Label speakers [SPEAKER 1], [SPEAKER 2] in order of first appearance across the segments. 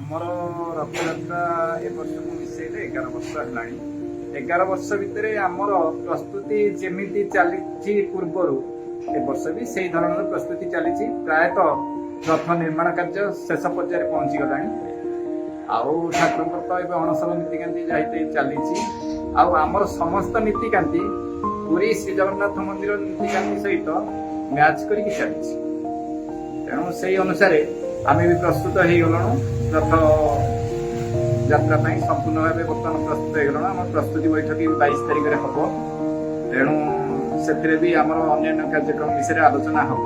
[SPEAKER 1] ଆମର ରଥଯାତ୍ରା ଏ ବର୍ଷକୁ ମିଶେଇଲେ 11 ବର୍ଷ ହେଲାଣି। 11 ବର୍ଷ ଭିତରେ ଆମର ପ୍ରସ୍ତୁତି ଯେମିତି ଚାଲିଛି ପୂର୍ବରୁ, ଏ ବର୍ଷ ବି ସେଇ ଧରଣର ପ୍ରସ୍ତୁତି ଚାଲିଛି। ପ୍ରାୟତଃ ରଥ ନିର୍ମାଣ କାର୍ଯ୍ୟ ଶେଷ ପର୍ଯ୍ୟାୟରେ ପହଞ୍ଚିଗଲାଣି। ଆଉ ଠାକୁରଙ୍କର ତ ଏବେ ଅଣସର ନୀତିକାନ୍ତି ଯାଇତେ ଚାଲିଛି। ଆଉ ଆମର ସମସ୍ତ ନୀତିକାନ୍ତି ପୁରୀ ଶ୍ରୀ ଜଗନ୍ନାଥ ମନ୍ଦିର ନୀତିକାନ୍ତି ସହିତ ମ୍ୟାଚ୍ କରିକି ଚାଲିଛି। ତେଣୁ ସେଇ ଅନୁସାରେ ଆମେ ବି ପ୍ରସ୍ତୁତ ହେଇଗଲୁଣୁ। ରଥ ଯାତ୍ରା ପାଇଁ ସମ୍ପୂର୍ଣ୍ଣ ଭାବେ ବର୍ତ୍ତମାନ ପ୍ରସ୍ତୁତ ହେଇଗଲୁଣୁ। ଆମର ପ୍ରସ୍ତୁତି ବୈଠକ ବି 22 ତାରିଖରେ ହବ। ତେଣୁ ସେଥିରେ ବି ଆମର ଅନ୍ୟାନ୍ୟ କାର୍ଯ୍ୟକ୍ରମ ବିଷୟରେ ଆଲୋଚନା ହବ।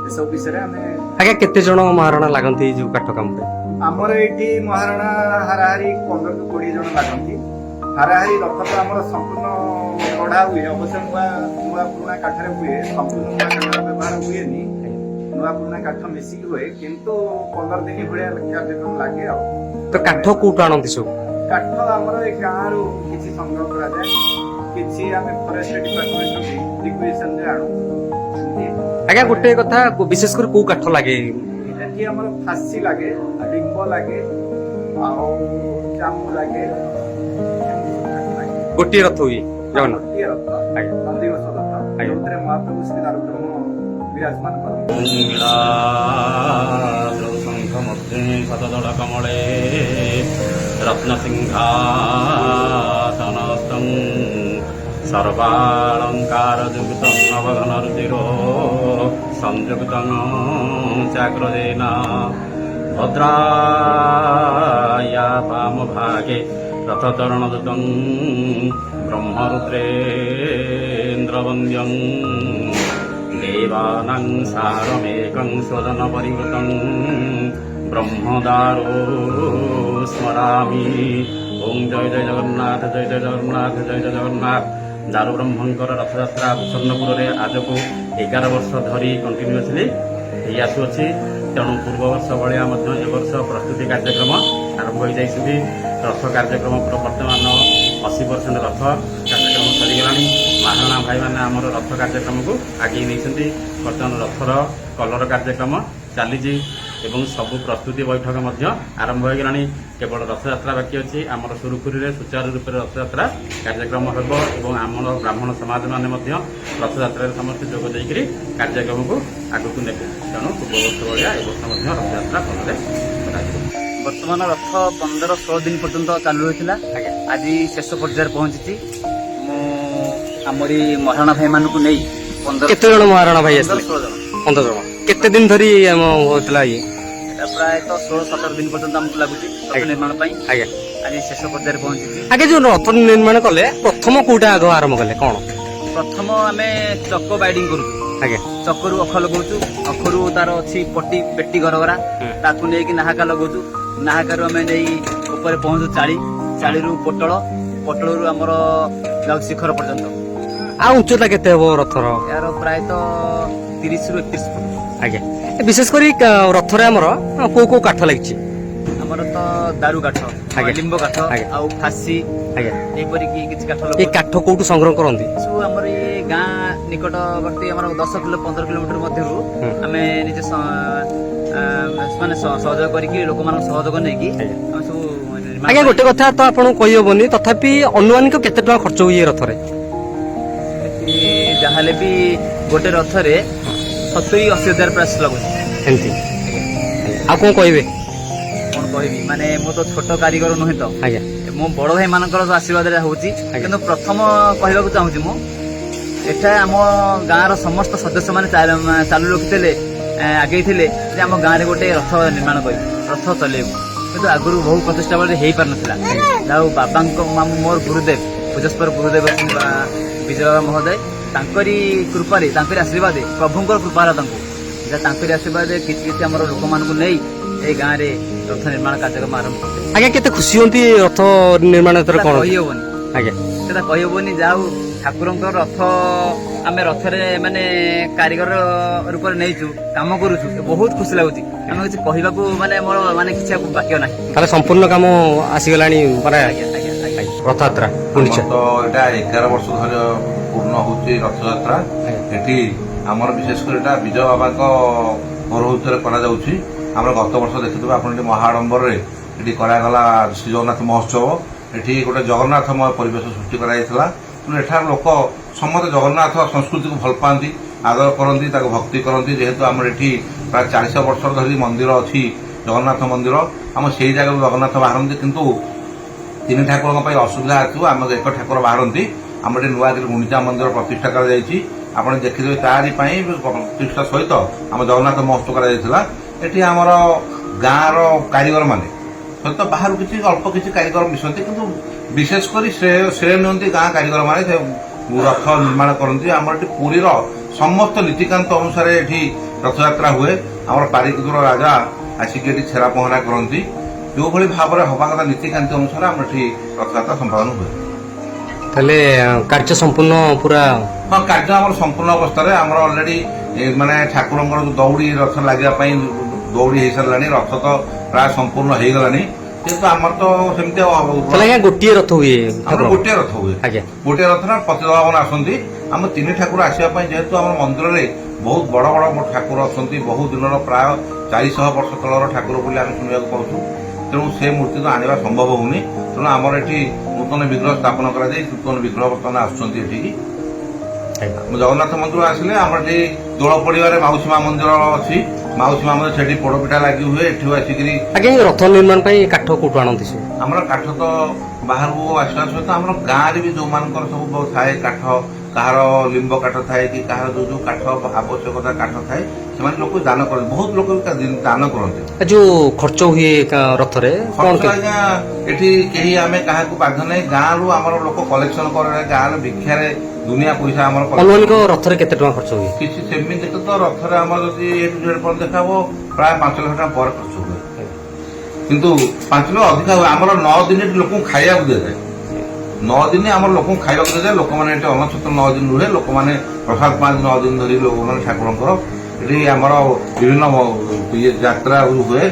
[SPEAKER 1] ଏସବୁ ବିଷୟରେ ଆମେ
[SPEAKER 2] ଆଜ୍ଞା, କେତେ ଜଣ ମହାରଣା ଲାଗନ୍ତି ଏଇ ଯୋଉ କାଠ କାମରେ?
[SPEAKER 1] ଆମର ଏଇଠି ମହାରଣା ହାରାହାରି 15ରୁ 20 ଜଣ ଲାଗନ୍ତି। ହାରାହାରି ରଥ ତ ଆମର ସମ୍ପୂର୍ଣ୍ଣ ଗଢା ହୁଏ। ଅବଶ୍ୟ ନୂଆ ନୂଆ ପୁରୁଣା କାଠରେ ହୁଏ, ସମ୍ପୂର୍ଣ୍ଣ ନୂଆ କାଠର ବ୍ୟବହାର ହୁଏନି। ନୂଆ ପୁରୁଣା କାଠ ମିଶିକି ହୁଏ। କିନ୍ତୁ 15 ଦିନ ଭଳିଆ କାର୍ଯ୍ୟକ୍ରମ ଲାଗେ। ଆଉ
[SPEAKER 2] ତ କାଠ କୋଉଠୁ ଆଣନ୍ତି ସବୁ?
[SPEAKER 1] କାଠ ଆମର ଏ ଗାଁରୁ କିଛି ସଂଗ୍ରହ କରାଯାଏ, କିଛି ଆମେ ଫରେଷ୍ଟ ଡିପାର୍ଟମେଣ୍ଟରୁ ବି ରିକ୍ୱିଜିସନରେ ଆଣୁ ଏମିତି।
[SPEAKER 2] ଆଜ୍ଞା, ଗୋଟେ କଥା, ବିଶେଷ କରି କୋଉ କାଠ ଲାଗେ?
[SPEAKER 1] ଏଠି ଆମର ଫାସି ଲାଗେ, ଲିମ୍ବ ଲାଗେ ଆଉ ଜାମୁ ଲାଗେ, ଏମିତି ସବୁ କାଠ ଲାଗେ।
[SPEAKER 2] ଗୋଟିଏ ରଥ ହୁଏ ଜଗନ୍ନାଥ?
[SPEAKER 1] ଗୋଟିଏ ରଥ। ନନ୍ଦିଘୋଷ ରଥ, ଯୋଉଥିରେ ମହାପ୍ରଭୁ ଶ୍ରୀ ଦାରୁବ୍ରହ୍ମ ବିରାଜମାନ କରନ୍ତି।
[SPEAKER 3] ନୀଳାଦ୍ରौ ଶଙ୍ଖ ମଧ୍ୟେ ଶତଦଳ କମଳେ ରତ୍ନସିଂହାସନସ୍ଥଂ ସର୍ବାଳଙ୍କାରଯୁକ୍तं ନବଘନରୁଚିର ସଂଯୁକ୍तं ଚାଗ୍ରଜେନ ଭଦ୍ରାୟା ବାମଭାଗେ ରଥଚରଣଦୂतं ବ୍ରହ୍ମରୁଦ୍ରେନ୍ଦ୍ରବନ୍ଦ୍ୟं ଦେବାନାं ସାରମେକं ସ୍ୱଜନପରିବୃतं ବ୍ରହ୍ମଦାରୁ ସ୍ମରାମି। ଓಂ ଜୟ ଜୟ ଜଗନ୍ନାଥ, ଜୟ ଜୟ ଜଗନ୍ନାଥ, ଜୟ ଜୟ ଜଗନ୍ନାଥ। ଦାରୁବ୍ରହ୍ମଙ୍କର ରଥଯାତ୍ରା ଭୂଷଣ୍ଡପୁରରେ ଆଜକୁ 11 ବର୍ଷ ଧରି କଣ୍ଟିନ୍ୟୁଅସଲି ହେଇ ଆସୁଅଛି। ତେଣୁ ପୂର୍ବ ବର୍ଷ ଭଳିଆ ମଧ୍ୟ ଏ ବର୍ଷ ପ୍ରସ୍ତୁତି କାର୍ଯ୍ୟକ୍ରମ ଆରମ୍ଭ ହୋଇଯାଇଛନ୍ତି। ରଥ କାର୍ଯ୍ୟକ୍ରମ ବର୍ତ୍ତମାନ 80% ରଥ କାର୍ଯ୍ୟକ୍ରମ ସରିଗଲାଣି। ମହାରଣା ଭାଇମାନେ ଆମର ରଥ କାର୍ଯ୍ୟକ୍ରମକୁ ଆଗେଇ ନେଇଛନ୍ତି। ବର୍ତ୍ତମାନ ରଥର କଲର କାର୍ଯ୍ୟକ୍ରମ ଚାଲିଛି ଏବଂ ସବୁ ପ୍ରସ୍ତୁତି ବୈଠକ ମଧ୍ୟ ଆରମ୍ଭ ହୋଇଗଲାଣି। କେବଳ ରଥଯାତ୍ରା ବାକି ଅଛି। ଆମର ସୁରୁଖୁରୁରେ ସୁଚାରୁ ରୂପରେ ରଥଯାତ୍ରା କାର୍ଯ୍ୟକ୍ରମ ହେବ ଏବଂ ଆମର ବ୍ରାହ୍ମଣ ସମାଜ ମାନେ ମଧ୍ୟ ରଥଯାତ୍ରାରେ ସମସ୍ତେ ଯୋଗ ଦେଇକରି କାର୍ଯ୍ୟକ୍ରମକୁ ଆଗକୁ ନେବେ। ତେଣୁ ପୂର୍ବ ବର୍ଷ ଭଳିଆ ଏ ବର୍ଷ ମଧ୍ୟ ରଥଯାତ୍ରା ଭଲରେ କରାଯିବ।
[SPEAKER 4] ବର୍ତ୍ତମାନ ରଥ 15-16 ଦିନ ପର୍ଯ୍ୟନ୍ତ ଚାଲୁ ରହିଥିଲା। ଆଜି ଶେଷ ପର୍ଯ୍ୟାୟରେ ପହଞ୍ଚିଛି। ମୁଁ ଆମରି ମହାରଣା ଭାଇମାନଙ୍କୁ ନେଇ 15
[SPEAKER 2] କେତେ ଜଣ ମହାରଣା ଭାଇ
[SPEAKER 4] 15
[SPEAKER 2] ଆସିଲେ?
[SPEAKER 4] 16 ଜଣ।
[SPEAKER 2] 15 ଜଣ। କେତେ ଦିନ ଧରି ଆମ ହଉଥିଲା ଇଏ?
[SPEAKER 4] ଏଟା ପ୍ରାୟତଃ 16-17 ଦିନ ପର୍ଯ୍ୟନ୍ତ ଆମକୁ ଲାଗୁଛି ରଥ ନିର୍ମାଣ ପାଇଁ। ଆଜି ଶେଷ ପର୍ଯ୍ୟାୟରେ ପହଞ୍ଚିଛି।
[SPEAKER 2] ଆଜ୍ଞା, ଯୋଉ ରଥ ନିର୍ମାଣ କଲେ, ପ୍ରଥମ କୋଉଟା ଆଗ ଆରମ୍ଭ କଲେ କଣ?
[SPEAKER 4] ପ୍ରଥମ ଆମେ ଚକ ବାଇଡିଂ କରୁଛୁ। ଚକରୁ ଅଖ ଲଗାଉଛୁ, ଅଖରୁ ତାର ଅଛି ପଟି ପେଟି ଗରଗରା, ତାକୁ ନେଇକି ନାହାକା ଲଗାଉଛୁ। ନାହାକାରୁ ଆମେ ନେଇ ଉପରେ ପହଞ୍ଚୁ ଚାଳି, ଚାଳିରୁ ପୋଟଳ, ପୋଟଳରୁ ଆମର ଯାଉଛି ଶିଖର ପର୍ଯ୍ୟନ୍ତ।
[SPEAKER 2] ଆଉ ଉଚ୍ଚତା କେତେ ହବ ରଥର?
[SPEAKER 4] ଏହାର ପ୍ରାୟତଃ 30ରୁ 31 ଫୁଟ।
[SPEAKER 2] ଆଜ୍ଞା, ବିଶେଷ କରି ରଥରେ ଆମର କୋଉ କୋଉ କାଠ ଲାଗିଛି?
[SPEAKER 4] ଆମର ତ ଦାରୁ କାଠ, ଲିମ୍ବ କାଠ ଆଉ ଫାସି, ଏପରିକି କିଛି କାଠ
[SPEAKER 2] ଏ
[SPEAKER 4] ଲଗାଉଛୁ।
[SPEAKER 2] କାଠ କୋଉଠୁ ସଂଗ୍ରହ କରନ୍ତି?
[SPEAKER 4] ସବୁ ଆମର ଏଇ ଗାଁ ନିକଟବର୍ତ୍ତୀ, ଆମର 10 କିଲୋ 15 କିଲୋମିଟର ମଧ୍ୟରୁ ଆମେ ନିଜେ ମାନେ ସହଯୋଗ କରିକି, ଲୋକମାନଙ୍କ ସହଯୋଗ ନେଇକି ଆମେ ସବୁ ନିର୍ମାଣ
[SPEAKER 2] ଆଜ୍ଞା, ଗୋଟେ କଥା ତ ଆପଣଙ୍କୁ କହିହବନି, ତଥାପି ଅନୁମାନିକ କେତେ ଟଙ୍କା ଖର୍ଚ୍ଚ ହୁଏ ଏ ରଥରେ?
[SPEAKER 4] ଏଠି ଯାହାହେଲେ ବି ଗୋଟେ ରଥରେ 70-80 ହଜାର ପ୍ରାୟ ଲାଗୁଛି।
[SPEAKER 2] ଏମିତି। ଆଉ କଣ କହିବେ?
[SPEAKER 4] କଣ କହିବି, ମାନେ ମୁଁ ତ ଛୋଟ କାରିଗର ନୁହେଁ ତ। ମୁଁ ବଡ ଭାଇ ମାନଙ୍କର ଆଶୀର୍ବାଦରେ ହଉଛି। କିନ୍ତୁ ପ୍ରଥମ କହିବାକୁ ଚାହୁଁଛି ମୁଁ, ଏଠା ଆମ ଗାଁର ସମସ୍ତ ସଦସ୍ୟ ମାନେ ଚାଲୁ ରଖିଥିଲେ, ଆଗେଇଥିଲେ ଯେ ଆମ ଗାଁରେ ଗୋଟେ ରଥ ନିର୍ମାଣ କରିବୁ, ରଥ ଚଲେଇବୁ। କିନ୍ତୁ ଆଗରୁ ବହୁ ପ୍ରଚେଷ୍ଟା ବଳରେ ହେଇପାରୁନଥିଲା। ଯାହା ହଉ, ବାବାଙ୍କ ମୋର ଗୁରୁଦେବ, ପୂଜସ୍ପର ଗୁରୁଦେବ ଅଛନ୍ତି ବା ବିଜୟ ବାବା ମହୋଦୟ, ତାଙ୍କରି କୃପାରେ, ତାଙ୍କରି ଆଶୀର୍ବାଦରେ, ପ୍ରଭୁଙ୍କର କୃପା ହେଲା ତାଙ୍କୁ, ଯାହା ତାଙ୍କରି ଆଶୀର୍ବାଦରେ କିଛି କିଛି ଆମର ଲୋକମାନଙ୍କୁ ନେଇ ଏଇ ଗାଁରେ ରଥ ନିର୍ମାଣ କାର୍ଯ୍ୟକ୍ରମ ଆରମ୍ଭ କରିଥିଲେ।
[SPEAKER 2] ଆଜ୍ଞା, କେତେ ଖୁସି ହୁଅନ୍ତି ରଥ ନିର୍ମାଣ ଯେତେବେଳେ
[SPEAKER 4] ସେଟା
[SPEAKER 2] କଣ?
[SPEAKER 4] କହିହବନି। ସେଟା କହିହବନି। ଯାହା ହଉ, ଠାକୁରଙ୍କ ରଥ ଆମେ ରଥରେ ମାନେ କାରିଗର ରୂପରେ ନେଇଛୁ, କାମ କରୁଛୁ, ବହୁତ ଖୁସି ଲାଗୁଛି। ଆମେ କିଛି କହିବାକୁ ମାନେ ମୋର ମାନେ କିଛି ଆଉ ବାକ୍ୟ ନାହିଁ।
[SPEAKER 2] ତାହେଲେ ସମ୍ପୂର୍ଣ୍ଣ କାମ ଆସିଗଲାଣି ମାନେ?
[SPEAKER 4] ଆଜ୍ଞା।
[SPEAKER 2] ରଥଯାତ୍ରା ଗୁଣ୍ଡିଚା।
[SPEAKER 5] ଆମର ତ ଏଇଟା 11 ବର୍ଷ ଧରି ପୂର୍ଣ୍ଣ ହଉଛି ରଥଯାତ୍ରା। ଏଠି ଆମର ବିଶେଷ କରି ଏଟା ବିଜୟ ବାବାଙ୍କ ପୌରୋହିତ୍ୟରେ କରାଯାଉଛି। ଆମର ଗତ ବର୍ଷ ଦେଖିଥିବେ ଆପଣ, ଏଠି ମହାଆଡ଼ମ୍ବରରେ ଏଠି କରାଗଲା ଶ୍ରୀ ଜଗନ୍ନାଥ ମହୋତ୍ସବ। ଏଠି ଗୋଟେ ଜଗନ୍ନାଥମୟ ପରିବେଶ ସୃଷ୍ଟି କରାଯାଇଥିଲା। ତେଣୁ ଏଠାର ଲୋକ ସମସ୍ତେ ଜଗନ୍ନାଥ ସଂସ୍କୃତିକୁ ଭଲ ପାଆନ୍ତି, ଆଦର କରନ୍ତି, ତାକୁ ଭକ୍ତି କରନ୍ତି। ଯେହେତୁ ଆମର ଏଠି ପ୍ରାୟ 400 ବର୍ଷ ଧରି ମନ୍ଦିର ଅଛି, ଜଗନ୍ନାଥ ମନ୍ଦିର, ଆମ ସେଇ ଜାଗାରୁ ଜଗନ୍ନାଥ ବାହାରନ୍ତି। କିନ୍ତୁ ତିନି ଠାକୁରଙ୍କ ପାଇଁ ଅସୁବିଧା ହେତୁ ଆମର ଏକ ଠାକୁର ବାହାରନ୍ତି। ଆମର ଏଠି ନୂଆକରି ଗୁଣ୍ଡିଚା ମନ୍ଦିର ପ୍ରତିଷ୍ଠା କରାଯାଇଛି। ଆପଣ ଦେଖିଥିବେ, ତାରି ପାଇଁ ପ୍ରତିଷ୍ଠା ସହିତ ଆମ ଜଗନ୍ନାଥ ମହୋତ୍ସବ କରାଯାଇଥିଲା। ଏଠି ଆମର ଗାଁର କାରିଗରମାନେ ସହିତ ବାହାରୁ କିଛି ଅଳ୍ପ କିଛି କାରିଗର ମିଶନ୍ତି, କିନ୍ତୁ ବିଶେଷ କରି ଶ୍ରେୟ ଶ୍ରେୟ ନିଅନ୍ତି ଗାଁ କାରିଗରମାନେ। ସେ ରଥ ନିର୍ମାଣ କରନ୍ତି। ଆମର ଏଠି ପୁରୀର ସମସ୍ତ ନୀତିକାନ୍ତ ଅନୁସାରେ ଏଠି ରଥଯାତ୍ରା ହୁଏ। ଆମର ପାରିକୁଦର ରାଜା ଆସିକି ଏଠି ଛେରା ପହଁରା କରନ୍ତି। ଯେଉଁଭଳି ଭାବରେ ହବା କଥା, ନୀତିକାନ୍ତି ଅନୁସାରେ ଆମର ଏଠି ରଥଯାତ୍ରା ସମ୍ପାଦନ ହୁଏ।
[SPEAKER 2] ତାହେଲେ କାର୍ଯ୍ୟ ସମ୍ପୂର୍ଣ୍ଣ ପୁରା?
[SPEAKER 5] ହଁ, କାର୍ଯ୍ୟ ଆମର ସମ୍ପୂର୍ଣ୍ଣ ଅବସ୍ଥାରେ। ଆମର ଅଲରେଡି ମାନେ ଠାକୁରଙ୍କର ଯୋଉ ଦଉଡ଼ି, ରଥ ଲାଗିବା ପାଇଁ ଦଉଡ଼ି ହେଇସାରିଲାଣି। ରଥ ତ ପ୍ରାୟ ସମ୍ପୂର୍ଣ୍ଣ ହେଇଗଲାଣି। କିନ୍ତୁ ଆମର ତ ସେମିତି
[SPEAKER 2] ତାହେଲେ ଆଜ୍ଞା, ଗୋଟିଏ ରଥ ହୁଏ
[SPEAKER 5] ଆମର
[SPEAKER 2] ଠାକୁର?
[SPEAKER 5] ଗୋଟିଏ ରଥ ହୁଏ। ଗୋଟିଏ ରଥରେ ପତିତପାବନ ଆସନ୍ତି। ଆମ ତିନି ଠାକୁର ଆସିବା ପାଇଁ, ଯେହେତୁ ଆମ ମନ୍ଦିରରେ ବହୁତ ବଡ ବଡ ଠାକୁର ଅଛନ୍ତି, ବହୁ ଦିନର, ପ୍ରାୟ 400 ବର୍ଷ ତଳର ଠାକୁର ବୋଲି ଆମେ ଶୁଣିବାକୁ ପାଉଛୁ। ତେଣୁ ସେ ମୂର୍ତ୍ତି ତ ଆଣିବା ସମ୍ଭବ ହଉନି। ତେଣୁ ଆମର ଏଠି ନୂତନ ବିଗ୍ରହ ସ୍ଥାପନ କରାଯାଇ ନୂତନ ବିଗ୍ରହ ବର୍ତ୍ତମାନ ଆସୁଛନ୍ତି ଏଠିକି। ଆମ ଜଗନ୍ନାଥ ମନ୍ଦିର ଆସିଲେ ଆମର ଏଠି ଦୋଳ ପଡ଼ିବାରେ ମାଉସୀ ମା ମନ୍ଦିର ଅଛି। ମାଉସୀ ମା ମନ୍ଦିର ସେଠି ପୋଡପିଠା ଲାଗି ହୁଏ। ଏଠୁ ଆସିକିରି
[SPEAKER 2] ଆଜ୍ଞା, ଏ ରଥ ନିର୍ମାଣ ପାଇଁ କାଠ କୋଉଠୁ ଆଣନ୍ତି ସବୁ?
[SPEAKER 5] ଆମର କାଠ ତ ବାହାରକୁ ଆସିବା ସହିତ ଆମର ଗାଁରେ ବି ଯୋଉମାନଙ୍କର ସବୁ ଥାଏ କାଠ, କାହାର ଲିମ୍ବ କାଠ ଥାଏ କି କାହାର ଯୋଉ ଯୋଉ କାଠ ଆବଶ୍ୟକତା କାଠ ଥାଏ, ସେମାନେ ଲୋକ ଦାନ କରନ୍ତି। ବହୁତ ଲୋକ ବି ଦାନ କରନ୍ତି।
[SPEAKER 2] ଏ ଯୋଉ ଖର୍ଚ୍ଚ ହୁଏ ରଥରେ କଣ?
[SPEAKER 5] ଖର୍ଚ୍ଚ ଆଜ୍ଞା, ଏଠି କେହି ଆମେ କାହାକୁ ବାଧ୍ୟ ନାହିଁ। ଗାଁରୁ ଆମର ଲୋକ କଲେକ୍ସନ କରେ। ଗାଁର ଭିକ୍ଷାରେ ଦୁନିଆ ପଇସା ଆମର collection।
[SPEAKER 2] ଅନୁମାନିକ ରଥରେ କେତେ ଟଙ୍କା ଖର୍ଚ୍ଚ ହୁଏ?
[SPEAKER 5] କିଛି ସେମିତି ତ ରଥରେ ଆମର ଯଦି ଏ ଟୁ ଜେଡ୍ ପର୍ଯ୍ୟନ୍ତ ଦେଖାହବ, ପ୍ରାୟ 5 ଲକ୍ଷ ଟଙ୍କା ପରେ ଖର୍ଚ୍ଚ ହୁଏ। କିନ୍ତୁ 5 ଲକ୍ଷ ଅଧିକା ହୁଏ। ଆମର 9 ଦିନ ଏଠି ଲୋକଙ୍କୁ ଖାଇବାକୁ ଦିଆଯାଏ। 9 ଦିନ ଆମର ଲୋକଙ୍କୁ ଖାଇବାକୁ ଦିଆଯାଏ। ଲୋକମାନେ ଏଠି ଅନ୍ନଛତ୍ର 9 ଦିନ ରୁହେ। ଲୋକମାନେ ପ୍ରସାଦ ପାଆନ୍ତି 9 ଦିନ ଧରି ଲୋକମାନେ ଠାକୁରଙ୍କର। ଏଠି ଆମର ବିଭିନ୍ନ ଇଏ ଯାତ୍ରା ହୁଏ,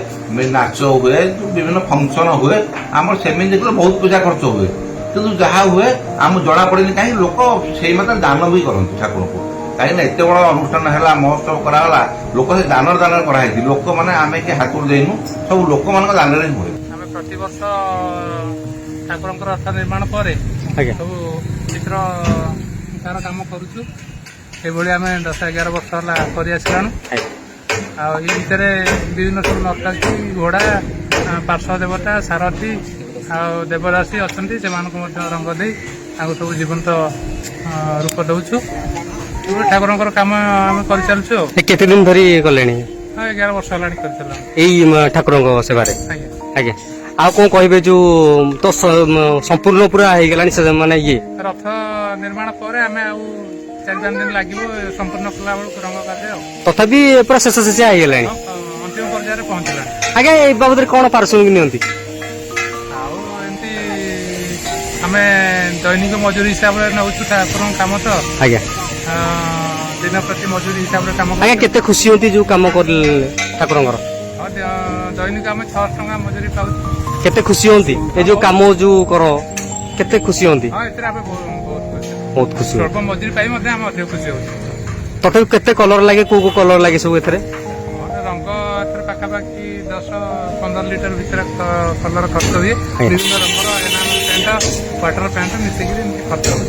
[SPEAKER 5] ନାଚ ହୁଏ, ବିଭିନ୍ନ ଫଙ୍କସନ ହୁଏ। ଆମର ସେମିତି ଦେଖିଲେ ବହୁତ ପଇସା ଖର୍ଚ୍ଚ ହୁଏ। କିନ୍ତୁ ଯାହା ହୁଏ ଆମକୁ ଜଣା ପଡେନି। କାହିଁକି ଲୋକ ସେଇ ମାତ୍ରାରେ ଦାନ ବି କରନ୍ତି ଠାକୁରଙ୍କୁ। କାହିଁକି ନା ଏତେ ବଡ ଅନୁଷ୍ଠାନ ହେଲା, ମହୋତ୍ସବ କରାଗଲା, ଲୋକ ସେ ଦାନରେ ଦାନରେ କରାହେଇଛି। ଲୋକମାନେ, ଆମେ କି ହାତରୁ ଦେଇନୁ, ସବୁ ଲୋକମାନଙ୍କ ଦାନରେ ହିଁ ହୁଏ।
[SPEAKER 6] ଆମେ ପ୍ରତିବର୍ଷ ଠାକୁରଙ୍କର ରଥ ନିର୍ମାଣ ପରେ ସବୁ ଚିତ୍ର ତାର କାମ କରୁଛୁ। ଏଭଳି ଆମେ 10-11 ବର୍ଷ ହେଲା କରି ଆସିଲାଣୁ। ଆଉ ଏଇ ଭିତରେ ବିଭିନ୍ନ ସବୁ ନର୍ତ୍ତକୀ, ଘୋଡ଼ା, ପାର୍ଶ୍ୱ ଦେବତା, ସାରଥୀ ଆଉ ଦେବଦାସୀ ଅଛନ୍ତି। ସେମାନଙ୍କୁ ମଧ୍ୟ ରଙ୍ଗ ଦେଇ ତାଙ୍କୁ ସବୁ ଜୀବନ୍ତ ରୂପ ଦଉଛୁ। ଏଭଳି ଠାକୁରଙ୍କର କାମ ଆମେ କରିଚାଲିଛୁ ଆଉ।
[SPEAKER 2] ଏ କେତେ ଦିନ ଧରି କଲେଣି?
[SPEAKER 6] ହଁ, 11 ବର୍ଷ ହେଲାଣି କରିଚାଲିଲାଣି।
[SPEAKER 2] ଏଇ ଠାକୁରଙ୍କ ସେବାରେ?
[SPEAKER 6] ଆଜ୍ଞା।
[SPEAKER 2] ଆଜ୍ଞା, ଆଉ କଣ କହିବେ? ଯୋଉ ତ ସମ୍ପୂର୍ଣ୍ଣ ପୁରା ହେଇଗଲାଣି ସେ ମାନେ ଇଏ
[SPEAKER 6] ରଥ ନିର୍ମାଣ ପରେ ଆମେ ଆଉ 4-5 ଦିନ ଲାଗିବ ସମ୍ପୂର୍ଣ୍ଣ କଲା ବେଳକୁ ରଙ୍ଗ କାର୍ଯ୍ୟ ଆଉ।
[SPEAKER 2] ତଥାପି ପୁରା ଶେଷ ଶେଷିଆ ହେଇଗଲାଣି?
[SPEAKER 6] ହଁ, ଅନ୍ତିମ ପର୍ଯ୍ୟାୟରେ ପହଞ୍ଚିଲାଣି।
[SPEAKER 2] ଆଜ୍ଞା, ଏଇ ବାବଦରେ କଣ ପାରିଶ୍ରମିକ ନିଅନ୍ତି?
[SPEAKER 6] ଆଉ ଏମିତି ଆମେ ଦୈନିକ ମଜୁରୀ ହିସାବରେ ନେଉଛୁ ଠାକୁରଙ୍କ କାମ ତ। ଦିନ ପ୍ରତି ମଜୁରୀ ହିସାବରେ କାମ
[SPEAKER 2] ଆଜ୍ଞା,
[SPEAKER 6] କରୁଛୁ।
[SPEAKER 2] କେତେ ଖୁସି ହୁଅନ୍ତି ଯୋଉ କାମ କରିଲେ ଠାକୁରଙ୍କର?
[SPEAKER 6] ହଁ, ଦୈନିକ ଆମେ 600 ଟଙ୍କା ମଜୁରୀ ପାଉଛୁ।
[SPEAKER 2] କେତେ ଖୁସି ହୁଅନ୍ତି ଏ ଯୋଉ କାମ ଯୋଉ କର, କେତେ ଖୁସି ହୁଅନ୍ତି?
[SPEAKER 6] ହଁ, ଏଥିରେ ଆମେ ବହୁତ ବହୁତ ଖୁସି।
[SPEAKER 2] ବହୁତ ଖୁସି ହୁଅନ୍ତି।
[SPEAKER 6] ସ୍ୱଳ୍ପ ମଜୁରୀ ପାଇ ମଧ୍ୟ ଆମେ ଅଧିକ ଖୁସି ହଉଛୁ।
[SPEAKER 2] ତଥାପି କେତେ କଲର ଲାଗେ, କୋଉ କୋଉ କଲର ଲାଗେ ସବୁ ଏଥିରେ?
[SPEAKER 6] ହଁ, ରଙ୍ଗ ଏଥିରେ ପାଖାପାଖି 10-15 ଲିଟର ଭିତରେ କଲର ଖର୍ଚ୍ଚ ହୁଏ। ବିଭିନ୍ନ ରଙ୍ଗର ଏନାମଲ ପେଣ୍ଟ, ୱାଟର ପେଣ୍ଟ ମିଶିକିରି ଏମିତି ଖର୍ଚ୍ଚ ହୁଏ।